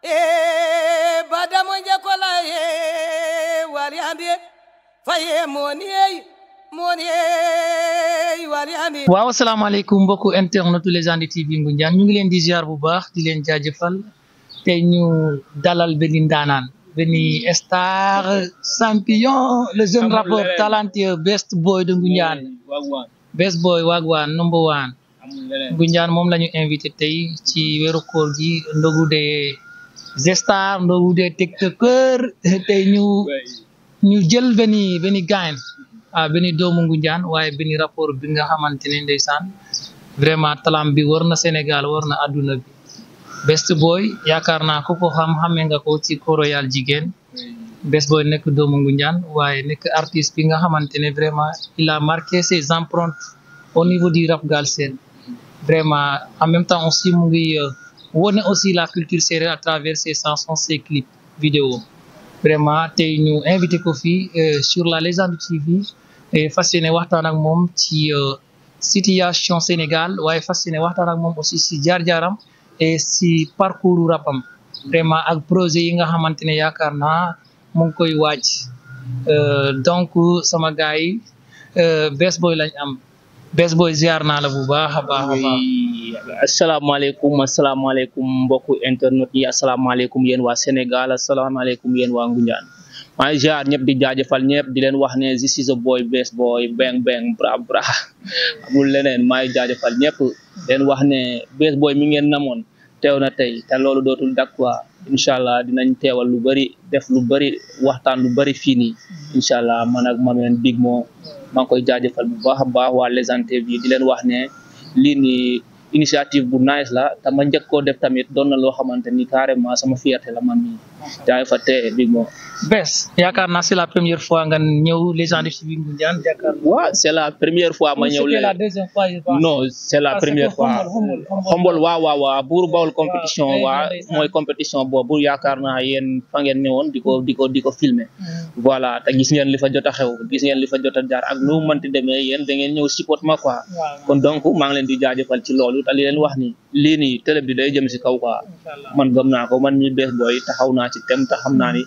e badamo jakola e wali ande faye moni wali ande. waaw asalaamaaleykum mbokku internet Légende TV Ngoundiane ñu ngi leen di ziar bu baax di leen jaajëfal tey ñu dalal benn ndaanaan benn star champion le jeune rappeur talentueux Best Boy de Ngoundiane Best Boy Wagwan number one Ngoundiane moom la ñu invité tey ci weeru koor gi ndogu de stars ndogu de tiktokeur tey ñu jël benn gain benn doomu Ngoundiane waaye benn rapport bi nga xamante ne ndeysaan vraiment talam bi war na Sénégal war na àdduna bi Best Boy yaakaar naa ku ko xamee nga ko ci Koroyal jigéen Best Boy nekk doomu Ngoundiane waaye nekk artiste bi nga xamante ne vraiment il a marqué ses empreintes au niveau du rap galsen vraiment en même temps aussi mu ngi wone aussi la culture sérère à travers ses chansons ses clips vidéo vraiment tey ñu invité ko fii sur la Légende TV fas yéene waxtaan ak moom ci situation Sénégal waaye fas yéene waxtaan ak moom aussi si jaar-jaaram et si parcours rapam vraiment ak projet yi nga xamante ne yaakaar naa mu ngi koy waaj donc sama gars yi Best Boy lañ am Best Boy ziar naa la bu baax a baax a baax. asalaamaaleykum mbokku internet yi asalaamaaleykum yéen waa Sénégal asalaamaaleykum yéen waa Ngoundiane maa ngi ziar ñëpp di jaajëfal ñëpp di leen wax ne this is a boy Best Boy bang bang bra bra amul leneen maa ngi jaajëfal ñëpp leen wax ne Best Boy mi ngeen namoon teew na tey te loolu dootul dak quoi incha allah dinañ teewal lu bëri def lu bëri waxtaan lu bëri fii nii incha allah man ak Mameen Big Mo maa ngi koy jaajëfal bu baax a baax waa Légende TV di leen wax ne lii nii initiative bu nice la te ma njëkk koo def tamit doon na loo xamante ni carrément sama fierté la man mii jaay fa tee Big Mo. Best yaakaar naa c'est la première fois nga ñëw Légende TV Ngoundiane yaakaar naa. waaw c'est la première fois ma ñëw. c'était la deuxième fois je pense. non c'est la première fois. xombol waaw Buur Bawol compétition waa mooy compétition boobu yaakaar naa yéen fa ngeen ñëwoon di ko filmer. voilà te gis ngeen li fa jot a xew gis ngeen li fa jot a jaar ak nu mu mënti demee yéen da ngeen ñëw support ma quoi. kon donc maa ngi leen di jaajëfal ci loolu te li leen wax ni lii nii télé bi day jëm si kaw quoi. man gëm naa ko man mi Best Boy taxaw naa ci tem te xam naa ni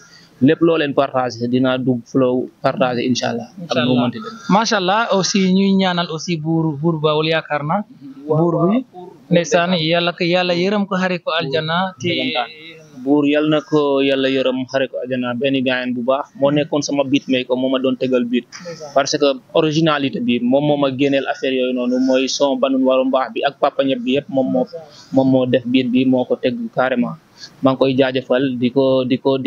lépp loo leen partagé dinaa dugg flow partagé incha allah. macha allah aussi ñuy ñaanal aussi buur Bawol yaakaar na buur bi ndeysaan yàlla yërëm ko xare ko aljana te buur yal na ko yàlla yërëm xare ko aljana benn gaayen bu baax moo nekkoon sama beat may ko moo ma doon tegal beat parce que originalité bi moom moo ma génneel affaire yooyu noonu mooy son banun waru mbaax bi ak papa ñëpp bi yëpp moom moo def beat bi moo ko teg carrément maa ngi koy jaajëfal di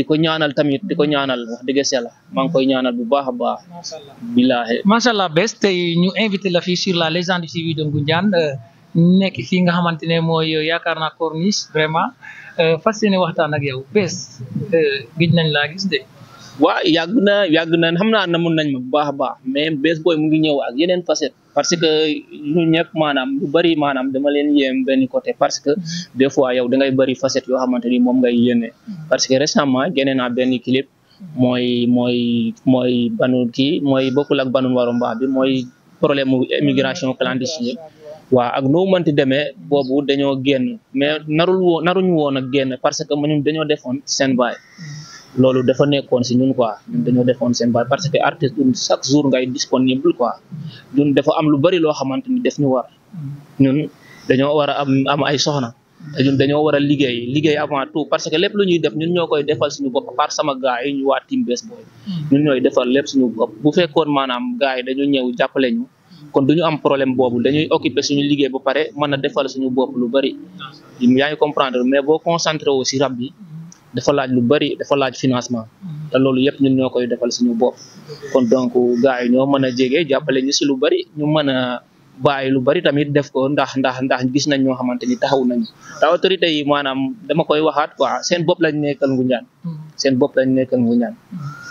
ko ñaanal tamit di ko ñaanal wax dëgg yàlla maa ngi koy ñaanal bu baax a baax. billaahi macha allah Best tey ñu invité la fii sur la Légende TV de Ngoundiane nekk fii nga xamante ne mooy yaakaar naa corniche vraiment fas yéene waxtaan ak yow Best gis nañ laa gis de. waaw yàgg na xam naa namoon nañ ma bu baax a baax mais Best Boy mu ngi ñëw ak yeneen facette parce que ñu ñëpp maanaam lu bëri maanaam dama leen yéem benn côté parce que des fois yow da ngay bëri facette yoo xamante ni moom ngay yéene parce que récemment génne naa benn clip mooy banu kii mooy bokkul ak banun waru mbaax bi mooy problème mu immigration clandestine waaw ak noo mënti demee boobu dañoo génn mais naruñu woon ak génn parce que ñun dañoo defoon seen baay loolu dafa nekkoon si ñun quoi ñun dañoo defoon seen baay parce que artiste ñun chaque jour ngay disponible quoi ñun dafa am lu bëri loo xamante ni def ñu war ñun dañoo war a am ay soxna te ñun dañoo war a liggéey avant tout parce que lépp lu ñuy def ñun ñoo koy defal suñu bopp par sama gars yi ñu waa team Best Boy ñun ñooy defal lépp suñu bopp bu fekkoon maanaam gars yi dañu ñëw jàppale ñu kon duñu am problème boobu dañuy occuper suñu liggéey ba pare mën a defal suñu bopp lu bëri yaa ngi comprendre mais boo concentré wu si rab bi dafa laaj lu bëri dafa laaj financement te loolu yëpp ñun ñoo koy defal suñu bopp kon donc gars yi ñoo mën a jege jàppale ñu si lu bëri ñu mën a bàyyi lu bëri tamit def ko ndax gis nañ ñoo xamante ni taxaw nañu te autorité yi maanaam dama koy waxaat quoi seen bopp lañ nekkal Ngoundiane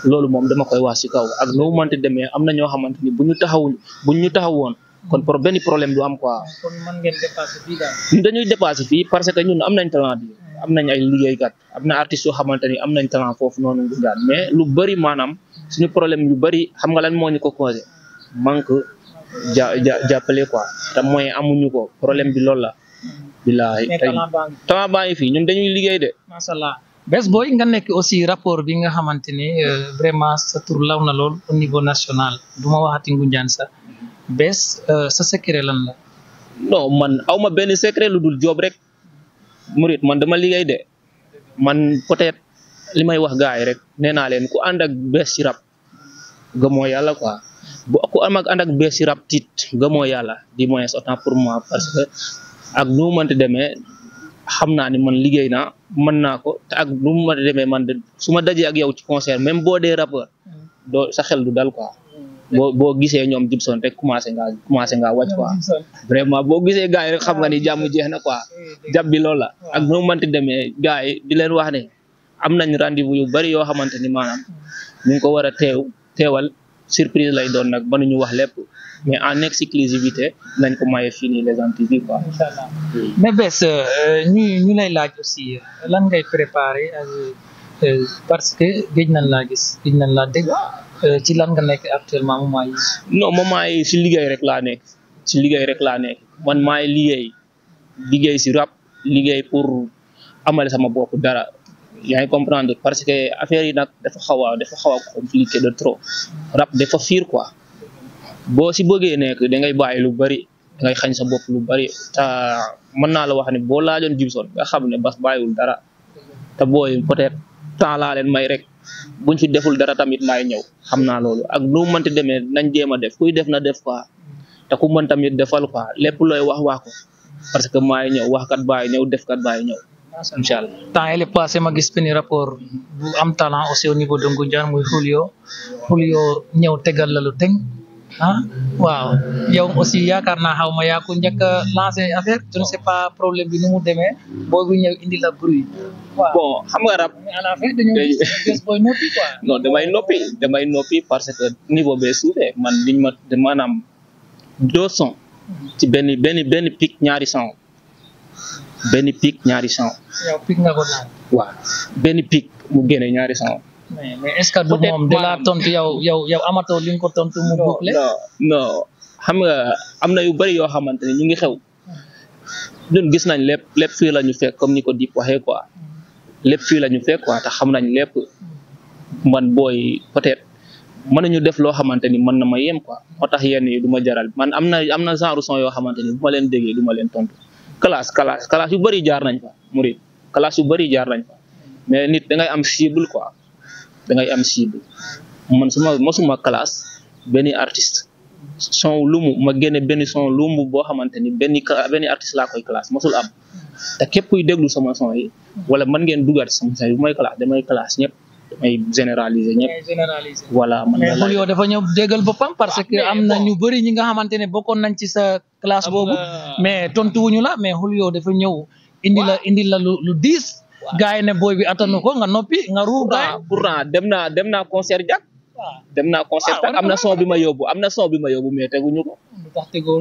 loolu moom dama koy wax si kaw ak nu mu mënti demee am na ñoo xamante ni bu ñu taxawoon kon benn problème du am quoi. kon mën ngeen dépasser fii daal. ñun dañuy dépasser fii parce que ñun am nañ talent bi am nañ ay liggéeykat am na artistes yoo xamante ni am nañ talent foofu noonu Ngoundiane mais lu bëri maanaam suñu problème yu bëri xam nga lan moo ñu ko causé manque jàppale quoi te moyen amuñu ko problème bi loolu la. bilaay tey talent baa ngi fii ñun dañuy liggéey de. macha allah Best Boy nga nekk aussi rapport bi nga xamante ne vraiment sa tur law na lool au niveau national du ma waxati Ngunjaan sax Best sa secret lan la. non man awma benn secret lu dul job rek murit man dama liggéey de man peut-être li may wax gars yi rek nee naa leen ku ànd ak Best ci rap gëmoo yàlla quoi bu ku am ak ànd ak Best ci rap tiit gëmoo yàlla du moins autant pour moi parce que ak nu mu mënti demee xam naa ni man liggéey naa mën naa ko te ak nu mu mënti demee man de su ma dajee ak yow ci concert même boo dee rappeur doo sa xel du dal quoi boo gisee ñoom Djibson rek commencé ngaa wàcc quoi vraiment boo gisee gars yi rek xam nga ni jàmm jeex na quoi jàpp bi loolu la ak nu mu mënti demee gars yi di leen wax ne am nañ rendez-vous yu bari yoo xamante ni maanaam ñu ngi ko war a teewal surprise lay doon nag mënuñu wax lépp mais en exclusivité nañ ko maye fii nii les antivi quoi. Inchallah mais Best ñu lay laaj aussi lan ngay préparer ak parce que géej nañ laa gis géej nañ laa dégg ci lan nga nekk actuellement moment yi. non moment yi si liggéey rek laa nekk man maay liggéey si rap liggéey pour amale sama bopp dara. yaa ngi comprendre parce que affaire yi nag dafa xaw a compliqué de trop rap dafa fiir quoi boo si bëggee nekk da ngay bàyyi lu bari da ngay xañ sa bopp lu bari te mën naa la wax ne boo laajoon Djibson nga xam ne bas bàyyiwul dara te booy peut-être temps laa leen may rek buñ fi deful dara tamit maay ñëw xam naa loolu ak nu mu mënti demee nañ jéem a def kuy def na def quoi te ku mën tamit defal quoi lépp looy wax ko parce que maay ñëw waxkat bàyyi ñëw defkat bàyyi ñëw. Inchallah temps yële passé ma gis benn rapport bu am talent aussi au niveau de Ngunjaan muy Julio ñëw tegal la lu tëng waaw yow aussi yaakaar naa xaw ma yaa ko njëkk a lancé affaire je ne sais pas problème bi nu mu demee boobu ñëw indi la bruit. waaw bon xam nga rap mais à la fin dañoo gis Best Boy noppi quoi. non damay noppi parce que niveau bee suufee man liñ ma maanaam 2 sons ci benn pic ñaari sons. benn pic ñaari son. yow pic nga ko naan. waaw benn pic mu génne ñaari son. mais est-ce que du moom de la tontu yow amatoo li nga ko tontu mu bouclé. non xam nga am na yu bari yoo xamante ne ñu ngi xew ñun gis nañ lépp fii la ñu fekk comme ni ko Dip waxee quoi lépp fii la ñu fekk quoi te xam nañ lépp man booy peut-être mën nañu def loo xamante ni mën na ma yem quoi moo tax yenn yi du ma jaral man am na genre son yoo xamante ni bu ma leen déggee du ma leen tontu. classe yu bari jaar nañ fa murid classe yu bari jaar nañ fa mais nit da ngay am cible quoi da ngay am cible man mosuma classe benn artiste son lumu ma génne benn son lumu boo xamante ni benn artiste laa koy classe mosul am te képp kuy déglu sama son yi wala mën ngeen dugaat sama son yi bu may classe damay classe ñëpp damay généraliser ñëpp voilà man mais Julio dafa ñëw déggal boppam parce que am na ñu bëri ñi nga xamante ne bokkoon nañ ci sa classe boobu mais tontu wuñu la mais Julio dafa ñëw indi la lu diis gars yi ne booy bi attanu ko nga noppi nga ruu pourtant dem naa concert jak am na son bi ma yóbbu mais teguñu ko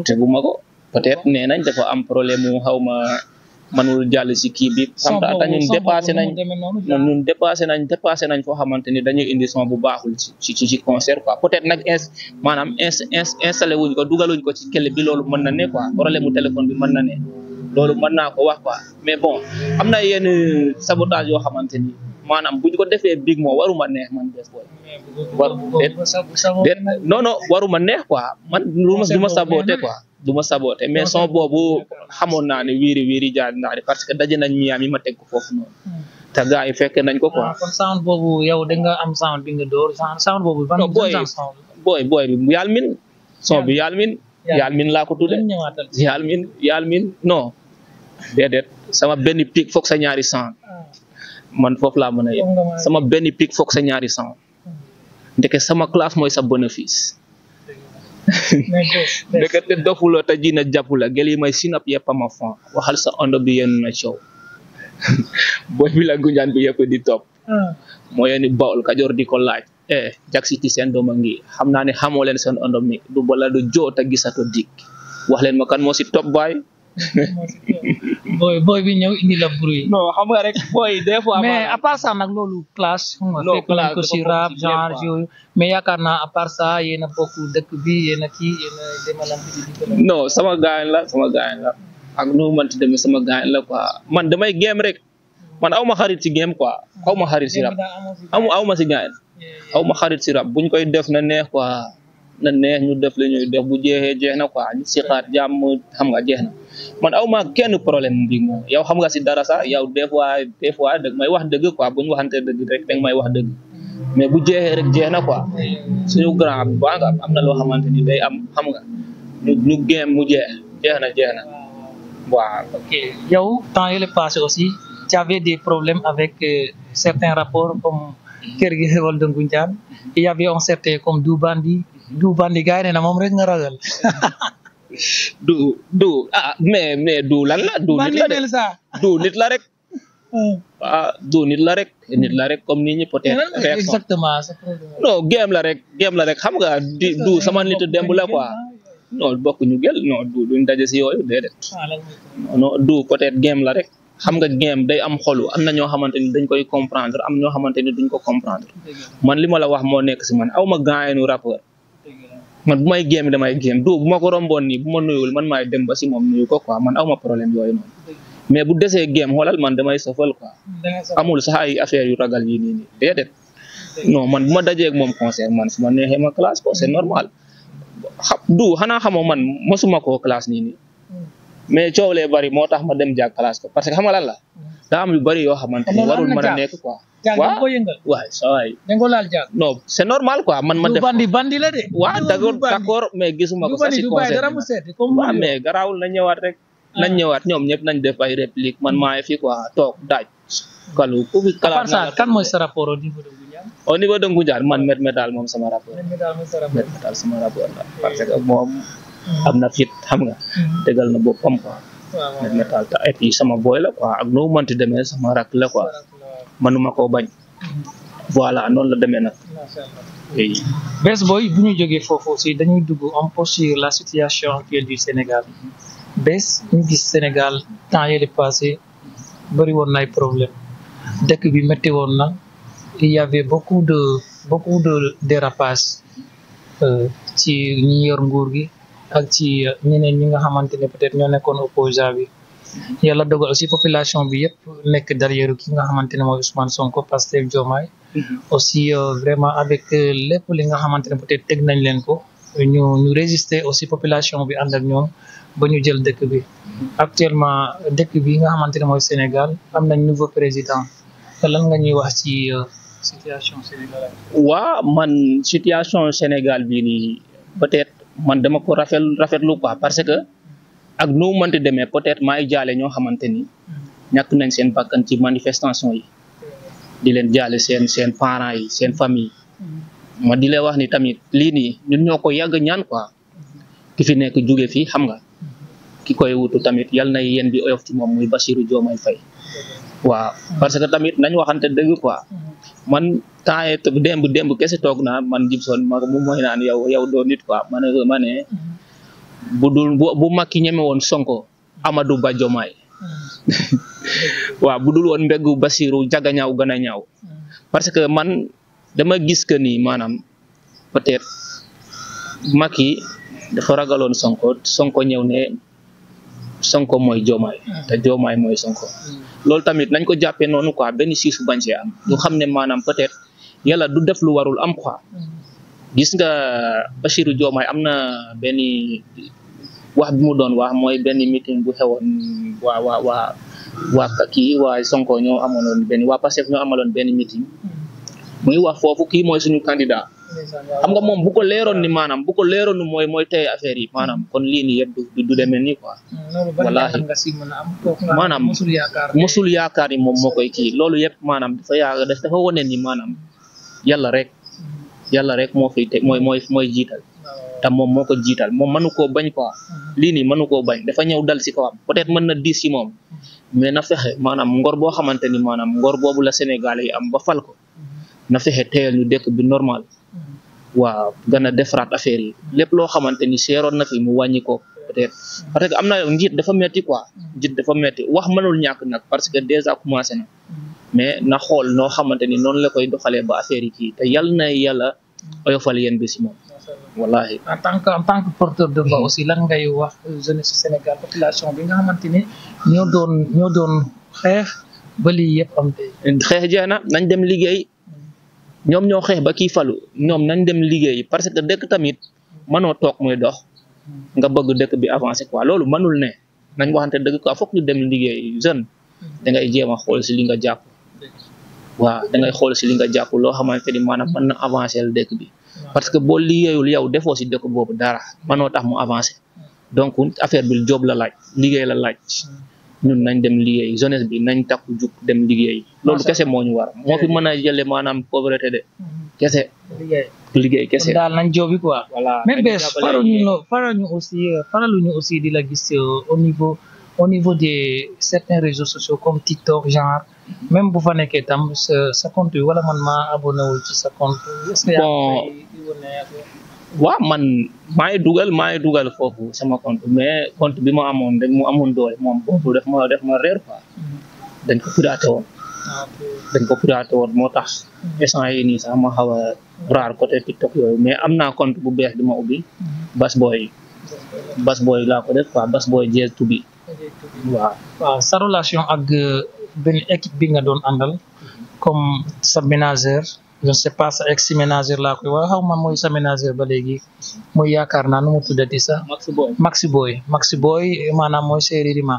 teguma ko peut-être nee nañ dafa am problème mu xaw ma manul jàll si kii bi xam nga ñun dépassé nañ foo xamante ni dañuy indi son bu baaxul ci concert quoi peut-être nag maanaam installé wuñ ko dugaluñ ko ci kele bi loolu mën na ne quoi problème mu téléphone bi mën na ne loolu mën naa ko wax quoi mais bon am na yenn sabotage yoo xamante ni maanaam buñ ko defee big moo waruma neex man Best Boy non waruma neex quoi man du ma saboté quoi du ma saboté mais son boobu xamoon naa ne wiiri jaar naa de parce que daje nañ Miami ma teg ko foofu noonu te gars yi fekk nañ ko quoi. kon sound boobu yow da nga am sound bi nga door sound boobu ban booy bi Yalmin son bi Yalmin laa ko tudde Yalmin non déedéet sama benn pic foog sa ñaari sound man foofu laa mën a yem sama benn pic foog sa ñaari sound ndeke sama classe mooy sa bénéfice ndeke te dofuloo te ji na jàppula gel yi may sinap yëpp ma fan waxal sa ondo bi yenn na coow booy bi la Ngunjaan bi yëpp di topp moo yéeni Bawol Kajoor di ko laaj jak siti seen dooma ngi xam naa ne xamoo leen seen ondo mi du bala du joo te gisato dik wax leen ma kan moo si topp baay boy bi ñëw indi la bruit. non xam nga rek boy des fois. mais à part ça nag loolu classe. xam nga fekk nañ ko si rap genre yooyu. mais yaakaar naa à part ça yéen a bokk dëkk bi yéen a kii yéen a demalante di. non sama gaañ la ak nu mu mënti demee sama gaañ la quoi man damay game rek man aw ma xarit si game quoi aw ma xarit si rap aw ma si gaay aw ma xarit si rap buñ koy def na neex quoi na neex ñu def la ñuy def bu jeexee jeex na quoi ñu si xaar jàmm xam nga jeex na man aw ma kenn problème bi moom yow xam nga si dara sax yow des fois dag may wax dëgg quoi buñ waxante dëgg rek danga may wax dëgg mais bu jeexee rek jeex na quoi suñu grand bi baa nga am na loo xamante ni day am xam nga ñu game mu jeex na waaw. Ok yow temps yële passé aussi tu avais des problèmes avec certains rapports comme Kër gi xewal de Ngoundiane il y avait un certain comme du bandi gars yi ne na moom rek nga ragal. du mais du lan la du nit la de du nit la rek du nit la rek comme nit ñi peut-être exactement non game la rek xam nga du sama nit démb la quoi non bokk ñu gel non du duñ daje si yooyu déedéet non du peut-être game la rek xam nga game day am xolu am na ñoo xamante ni dañ koy comprendre am ñoo xamante ni duñ ko comprendre man li ma la wax moo nekk si man aw ma gaayenu rappeur man bu may game damay game du bu ma ko romboon nii bu ma nuyul man maay dem ba si moom nuyu ko quoi man aw ma problème yooyu noonu mais bu desee game xoolal man damay safal quoi amul sax ay affaire yu ragal yi nii déedéet non man bu ma dajee ak moom concert man su ma neexee ma classe ko c'est normal du xanaa xamoo man mosuma koo classe nii mais coow lee bari moo tax ma dem jàng classe ko parce que xam nga lan la daa am yu bari yoo xamante ni warul mën a nekk quoi waaw waay sa waay non c'est normal quoi man ma def bandi la de waaw d'accord mais gisuma ko sax si concert waaw mais garaawul na ñëwaat rek nañ ñëwaat ñoom ñëpp nañ def ay réplique man maa fi quoi toog daaj kalu ku fi kalaat na kan mooy sa rapport au niveau de Ngoundiane man Métal moom sama rapport Métal sama rapport la parce que moom am na fit xam nga tegal na boppam quoi Métal ta et puis sama boy la quoi ak noo mënti demee sama rak la quoi manuma koo bañ voilà noonu la demee nag Best Boy bu ñu jógee foofu aussi dañuy dugg un peu sur la situation actuelle du Sénégal Best ñu gis Sénégal temps yële passé bëri woon na ay problème dëkk bi métti woon na il y avait beaucoup de dérapage ci ñi yor nguur gi ak ci ñeneen ñi nga xamante ne peut-être ñoo nekkoon opposant bi yàlla dogal aussi population bi yëpp nekk derrière ki nga xamante ne mooy Ousmane Sonko Pastef Diomaye aussi vraiment avec lépp li nga xamante ne peut-être teg nañ leen ko ñu résister aussi population bi ànd ak ñoom ba ñu jël dëkk bi actuellement dëkk bi nga xamante ne mooy Sénégal am nañ nouveau président lan nga ñuy wax ci situation Sénégal. waaw man situation Sénégal bii nii peut-être man dama ko rafetlu quoi parce que ak nu mu mënti demee peut-être maay jaale ñoo xamante ni ñàkk nañ seen bakkan ci manifestation yi di leen jaale seen parents yi seen famille ma di leen wax ni tamit lii nii ñun ñoo ko yàgg ñaan quoi ki fi nekk jóge fii xam nga ki koy wutu tamit yal na yéen bi oyof ci moom muy Bassirou Diomaye Faye waaw parce que tamit nañ waxante dëgg quoi man temps démb kese toog naa man Gibson ma mu mooy naan yow doo nit quoi ma ne bu Macky ñeme woon Sonko Amadou Ba Diomaye waaw bu dul woon mbéggu Bassirou jaga ñaaw gën a ñaaw parce que man dama gis que ni maanaam peut-être Macky dafa ragaloon Sonko ñëw ne Sonko mooy Diomaye te Diomaye mooy Sonko loolu tamit nañ ko jàppee noonu quoi benn siisu bañ see am du xam ne maanaam peut-être yàlla du def lu warul am quoi gis nga Bassirou Diomaye am na benn wax bi mu doon wax mooy benn meeting bu xewoon waa Sonko ñoo amaloon waa Pastef ñoo amaloon benn meeting muy wax foofu kii mooy suñu candidat xam nga moom bu ko leeroon ni maanaam mooy tey affaire yi maanaam kon lii nii yëpp du demee nii quoi wallaahi maanaam mosul yaakaar ni moom moo koy kii loolu yëpp maanaam dafa wane ni maanaam yàlla rek moo fiy teg mooy jiital te moom moo ko jiital moom mënu koo bañ quoi lii nii mënu koo bañ dafa ñëw dal si kawam peut-être mën na diis si moom mais na fexe maanaam ngor boo xamante ni maanaam ngor boobu la Sénégal yi am ba fal ko na fexe teyal ñu dëkk bi normal waaw gën a defaraat affaire yi lépp loo xamante ni seeroon na fi mu wàññi ko peut-être parce que am na njiit dafa metti quoi njiit dafa metti wax mënul ñàkk nag parce que déjà commencé na mais na xool noo xamante ni noonu la koy doxalee ba affaire yi kii te yàlla oyofal yéen bi si moom wallahi en tant que porteur de voix aussi lan ngay wax jeunesse Sénégal population bi nga xamante ni ñoo doon xeex ba lii yëpp am tey. xeex jeex na nañ dem liggéey ñoom ñoo xeex ba kii falu ñoom nañ dem liggéey parce que dëkk tamit mënoo toog muy dox nga bëgg dëkk bi avancer quoi loolu mënul ne nañ waxante dëgg quoi foog ñu dem liggéey jeune da ngay jéem a xool si li nga jàpp waaw da ngay xool si li nga jàpp loo xamante ni maanaam mën na avancer dëkk bi parce que boo liggéeyul yow defoo si dëkk boobu dara mënoo tax mu avancer donc affaire bi job la laaj liggéey la laaj ñun nañ dem liggéey jeunesse bi nañ takku jug dem liggéey loolu kese moo ñu war moo fi mën a jëlee maanaam pauvreté de kese liggéey kese daal nañ joobi quoi. voilà mais bés faraluñu aussi di la gis au niveau des certains réseaux sociaux comme TikTok genre même bu fa nekkee tam sa compte bi wala man maa abonné wul ci sa compte. est-ce que waaw man maa ngi dugal foofu sama compte mais compte bi ma amoon rek mu amoon doole moom boobu def ma réer quoi dañ ko piraté woon moo tax instant yi nii sax ma xaw a raar côté TikTok yooyu mais am naa compte bu bees bi ma ubbi Bass Boy laa ko def quoi Bass Boy Jazz to be waaw sa relation ak benn équipe bi nga doon àndal comme sa ménageur je ne sais pas sa ex ménageur laa koy wax xaw ma mooy sa ménageur ba léegi mooy yaakaar naa nu mu tuddati sax Maxi Boy maanaam mooy séeri Rima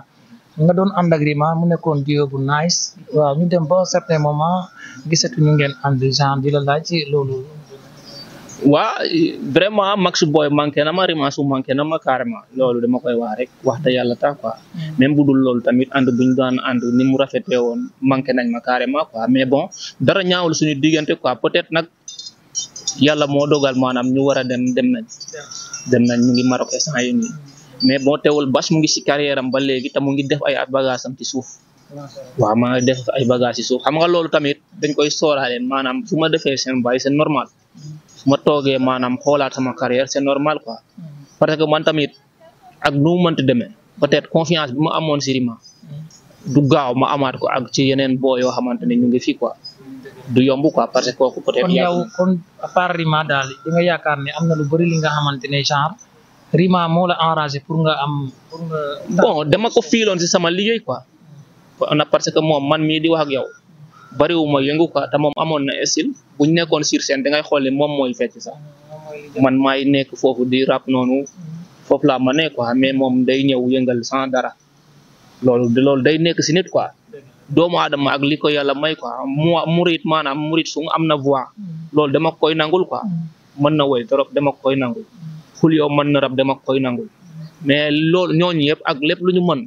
nga doon ànd ak Rima mu nekkoon duo bu nice waaw ñu dem ba un certain moment gisatu ñu ngeen ànd genre di la laaj loolu. waaw vraiment Maxi Boy manqué na ma Rima su manqué na ma carrément loolu dama koy wax rek wax te yàlla tax quoi même bu dul loolu tamit ànd buñ daan ànd ni mu rafetee woon manqué nañ ma carrément quoi mais bon dara ñaawul suñu diggante quoi peut-être nag yàlla moo dogal maanaam ñu war a dem nañ ñu ngi Maroc instant yi nii mais bon teewul Bass mu ngi si carrière am ba léegi te mu ngi def ay bagages am ci suuf waaw maa ngi def ay bagages ci suuf xam nga loolu tamit dañ koy sóoraale maanaam su ma defee seen bàyyi c'est normal su ma toogee maanaam xoolaat sama carrière c'est normal quoi parce que man tamit ak nu mu mënti demee peut-être confiance bi ma amoon si Rima du gaaw ma amaat ko ak ci yeneen boo yoo xamante ne ñu ngi fii quoi du yomb quoi parce que kooku peut-être. kon yow kon à part Rima daal di nga yaakaar ne am na lu bari li nga xamante ne genre Rima moo la enragé pour nga. bon dama ko fiiloon si sama liggéey quoi parce que moom man mii di wax ak yow. bariwuma yëngu quoi te moom amoon na style bu ñu nekkoon sur scène da ngay xool ne moom mooy fecc sax man maay nekk foofu di rap noonu foofu laa ma nekk quoi mais moom day ñëw yëngal sans dara loolu day nekk si nit quoi doomu aadama ak li ko yàlla may quoi murit maanaam murit su am na voix loolu dama koy nangul quoi mën na woy trop dama koy nangul Julio mën na rap dama koy nangul mais loolu ñooñu yëpp ak lépp lu ñu mën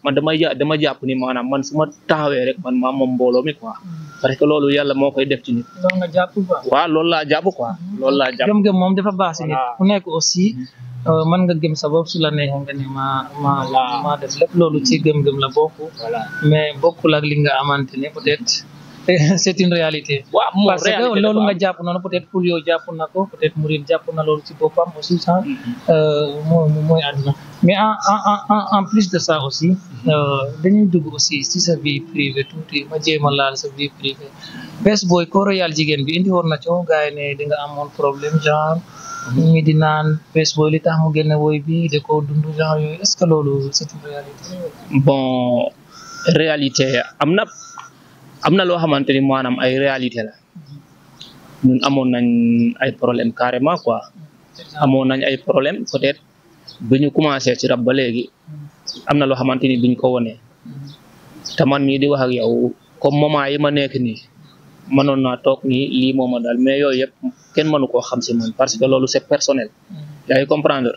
man dama jàpp ni maanaam man su ma taxawee rek man maa moom mbooloo mi quoi parce que loolu yàlla moo koy def ci nit. loolu nga jàpp quoi. waaw loolu laa jàpp quoi. loolu laa jàpp gëm-gëm moom dafa baax si nit ku nekk aussi mën nga gëm sa bopp su la neexee nga ne maa def lépp loolu ci gëm-gëm la bokk. mais bokkul ak li nga amante ne peut-être c'est une réalité. waaw parce que loolu nga jàpp noonu peut-être pour yow jàpp na ko peut-être Mouride jàpp na loolu ci boppam aussi sax mooy àdduna mais en plus de ça aussi dañuy dugg aussi ci sa vie privée tuuti ma jéem a laal sa vie privée Bass Boy ko royal jigéen bi indi woon na coow gars yi ne di nga amoon problème genre ñi di naan Bass Boy li tax mu génne woy bi da ko dund genre yooyu est-ce que loolu c'est une réalité. bon réalité am na loo xamante ni maanaam ay réalité la ñun amoon nañ ay problème carrément quoi amoon nañ ay problème peut-être bi ñu commencé ci rap ba léegi am na loo xamante ni biñ ko wonee te man mii di wax ak yow comme moment yi ma nekk nii mënoon naa toog nii lii moo ma daal mais yooyu yëpp kenn mënu koo xam si man parce que loolu c'est personnel yaa ngi comprendre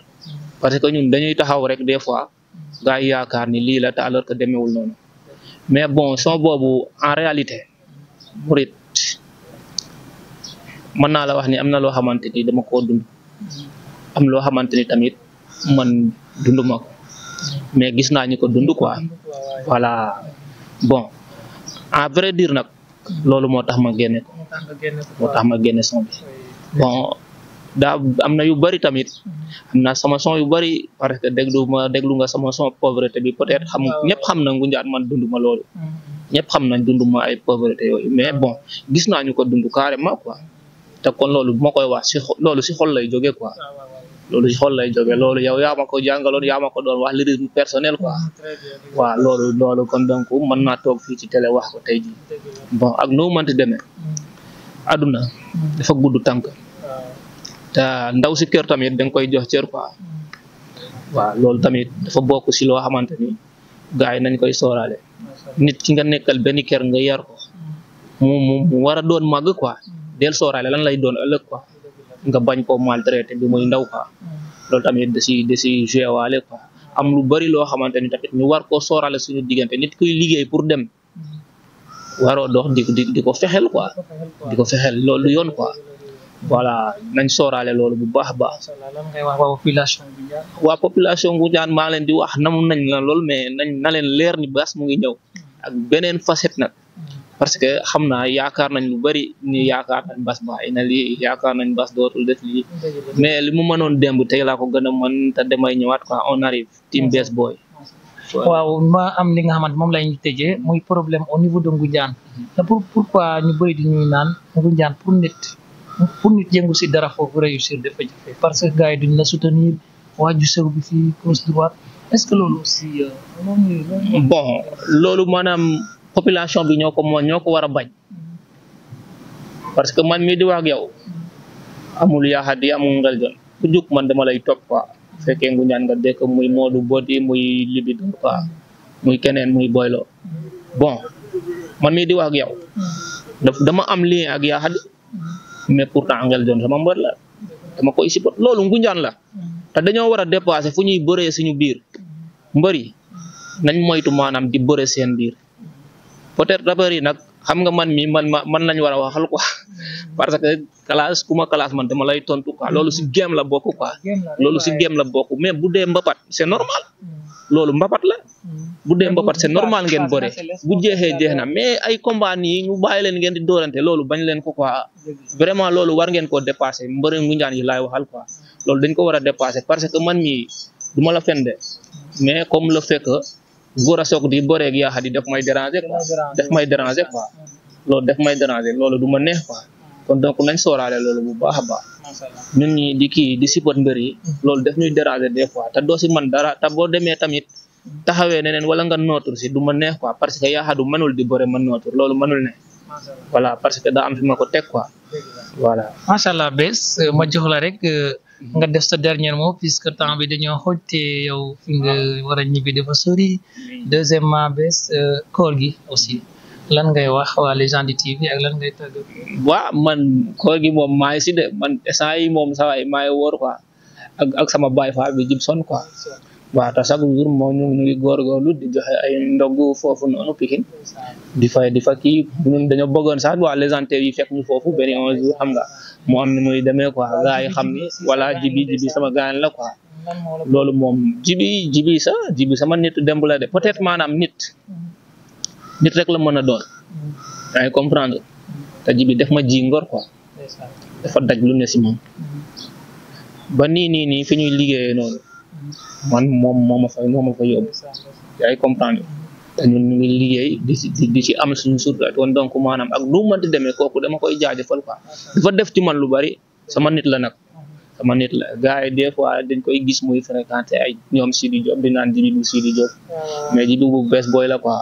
parce que ñun dañuy taxaw rek des fois gars yi yaakaar ni lii la te alors que demeewul noonu mais bon son boobu en réalité Mouride mën naa la wax ni am na loo xamante ni dama koo dund am loo xamante ni tamit man dunduma ko mais gis naa ñu ko dund quoi voilà bon en vrai dire nag loolu moo tax ma génne ko moo tax ma génne son bi bon daa am na yu bari tamit am na sama son yu bari parce que déglu nga sama son pauvreté bi peut-être ñëpp xam na Ngunjaan man dunduma loolu ñëpp xam nañ dunduma ay pauvreté yooyu mais bon gis naa ñu ko dund carrément quoi te kon loolu bu ma koy wax loolu si xol lay jógee quoi loolu si xol lay jógee loolu yow yaa ma ko jàngaloon yaa ma ko doon wax lyrisme personnel quoi waaw loolu kon donc mën naa toog fii ci télé wax ko tey jii bon ak noo mënti demee aduna dafa gudd tànk te ndaw si kër tamit da nga koy jox cër quoi waaw loolu tamit dafa bokk si loo xamante ni gars yi nañ koy sóoraale nit ki nga nekkal benn kër nga yar ko mu war a doon màgg quoi del sóoraale lan lay doon ëllëg quoi nga bañ koo maltraité bi muy ndaw quoi loolu tamit da si joué waale quoi am lu bari loo xamante ni tamit ñu war koo sóoraale suñu diggante nit kuy liggéey pour dem waroo dox di ko fexel quoi di ko fexel loolu yoon quoi voilà nañ sóoraale loolu bu baax a baax. lan ngay wax waa population bi waa population bu ñaan maa leen di wax namu nañ la lool mais na leen leer ni Bass mu ngi ñëw ak beneen facette nag parce que xam naa yaakaar nañ lu bari ni yaakaar nañ Bass bàyyi na lii yaakaar nañ Bass dootul def lii mais li mu mënoon démb tey laa ko gën a mën te damay ñëwaat quoi on arrive team Bass Boy. waaw ma am li nga xamante moom lay ñu tëjee muy problème au niveau de Ngoundiane te pourquoi ñu bëri di ñuy naan Ngoundiane pour nit yëngu si dara foofu réussir dafa jafe parce que gars yi duñ la soutenir waaju sew bi fii gauche droite est-ce que loolu aussi bon loolu maanaam population bi ñoo ko war a bañ parce que man mii di wax ak yow amul yaaxat yi amul ngel jon ku jóg man dama lay topp quoi fekkee Ngoundiane nga dëkk muy Modou Bodi muy Libido quoi muy keneen muy Boylo bon man mii di wax ak yow dama am lien ak yaaxat mais pourtant Angel John sama mbër la dama koy support loolu Ngoundiane la te dañoo war a dépasser fu ñuy bëree suñu biir mbër yi nañ moytu maanaam di bëree seen biir peut-être rappeurs yi nag xam nga man lañ war a waxal quoi parce que classe ku ma classe man dama lay tontu quoi loolu si game la bokk quoi loolu si game la bokk mais bu dee mbapat c'est normal loolu mbapat la bu dee mbapat c'est normal ngeen bëre bu jeexee jeex na mais ay combat nii ñu bàyyi leen ngeen di doorante loolu bañ leen ko quoi vraiment loolu war ngeen koo dépasser mbëre Ngoundiane yi laay waxal quoi loolu dañ ko war a dépasser parce que man mii du ma la fende mais comme le fait que góor a soog di bëreeg yaa xam daf may déranger quoi loolu daf may déranger loolu du ma neex quoi kon donc nañ sóoraale loolu bu baax a baax ñun ñi di support mbër yi loolu daf ñuy déranger des fois te doo si man dara te boo demee tamit taxawee neneen wala nga nootur si du ma neex quoi parce que yaa xam mënul di bëre man nootur loolu mënul ne voilà parce que daa am fi ma ko teg quoi voilà. macha allah Bass ma jox la rek nga def sa dernier mot puisque temps bi dañoo xooj te yow fi nga war a ñibbi dafa sori deuxièmement Bass koor gi aussi lan ngay wax waa Légende TV ak lan ngay tàgg. waaw man koor gi moom maa ngi si de man instant yi moom saa yi maa ngi wóor quoi ak sama baay fa bi Gibson quoi waaw te chaque jour moo ñu ngi góorgóorlu di joxe ay ndogu foofu noonu Pikine di fa kii ñun dañoo bëggoon sax waa Légende TV yi fekk ñu foofu benn un jour xam nga mu am ni muy demee quoi gars yi xam ni voilà jibi sama gaañ la quoi loolu moom jibi sama nit démb la de peut-être maanaam nit rek la mën a doon yaa ngi comprendre te jibi def ma ji ngor quoi dafa daj lu ne si moom ba nii fi ñuy liggéeyee noonu man moom moo ma fa yóbbu yaa ngi comprendre te ñun ñu ngi liggéey di ci am suñu surtout kon donc maanaam ak lu mënti demee kooku dama koy jaajëfal quoi dafa def ci man lu bari sama nit la nag sama nit la gars yi des fois dañ koy gis muy fréquenté ay ñoom Sidi Diop di naan jibi bu Sidi Diop mais jibi bu Bass Boy la quoi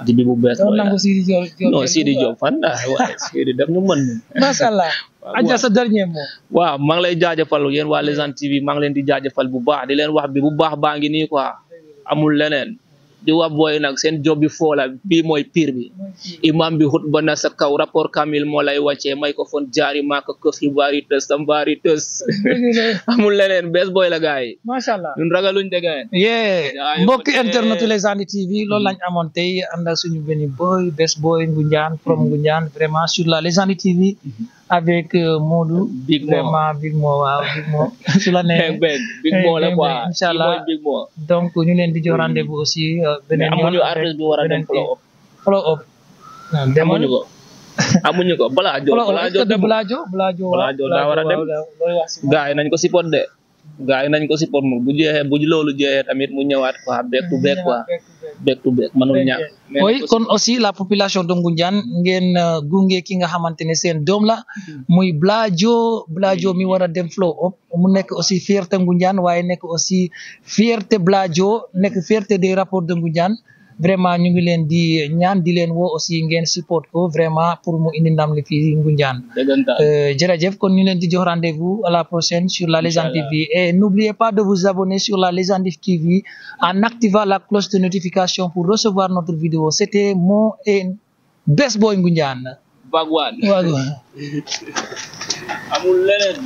jibi bu Bass Boy la non Sidi Diop fan waaye Sidi def ñu mën macha allah aja sa dernier mot waaw maa ngi lay jaajëfal yéen waa Légende TV maa ngi leen di jaajëfal bu baax di leen wax bi bu baax baa ngi nii quoi amul leneen di wax booy nag seen job bi foo la bii mooy pire bi imam bi xutba na sa kaw rapport kamil moo lay wàccee microphone jaari maaka ko xibaari tës sa mbaari tës amul leneen Bass Boy la gars yi macha allah ñun ragaluñ de gars yi mbokki internet Légende TV loolu lañ amoon tey ànd ak suñu benn boy Bass Boy Ngoundiane from Ngoundiane vraiment sur la Légende TV avec Modou vraiment Big Mo waaw Big Mo su la nee Big Mo la quoi inchallah donc ñu leen di jox rendez-vous aussi beneen amuñu artiste bi war a dem follow up amuñu ko Balajo daa war a dem gars yi nañ ko support de gars yi nañ ko support moom bu jeexee bu loolu jeexee tamit mu ñëwaat quoi back to back quoi back to back mënul ñàkk. oui kon aussi la population de Ngoundiane ngeen gunge ki nga xamante ne seen doom la muy Bladio mi war a dem flow up mu nekk aussi fierté Ngoundiane waaye nekk aussi fierté Bladio nekk fierté des rapports de Ngoundiane vraiment ñu ngi leen di ñaan di leen woo aussi ngeen support ko vraiment pour mu indi ndam li fii Ngoundiane. jërëjëf kon ñu leen di jox rendez-vous à la prochaine sur la Légende TV et n'oubliez pas de vous abonner sur la Légende TV en activant la cloche de notification pour recevoir notre vidéo. C'était Mo et Best Boy Ngoundiane. Bagwan. Wagwan. Amul leneen.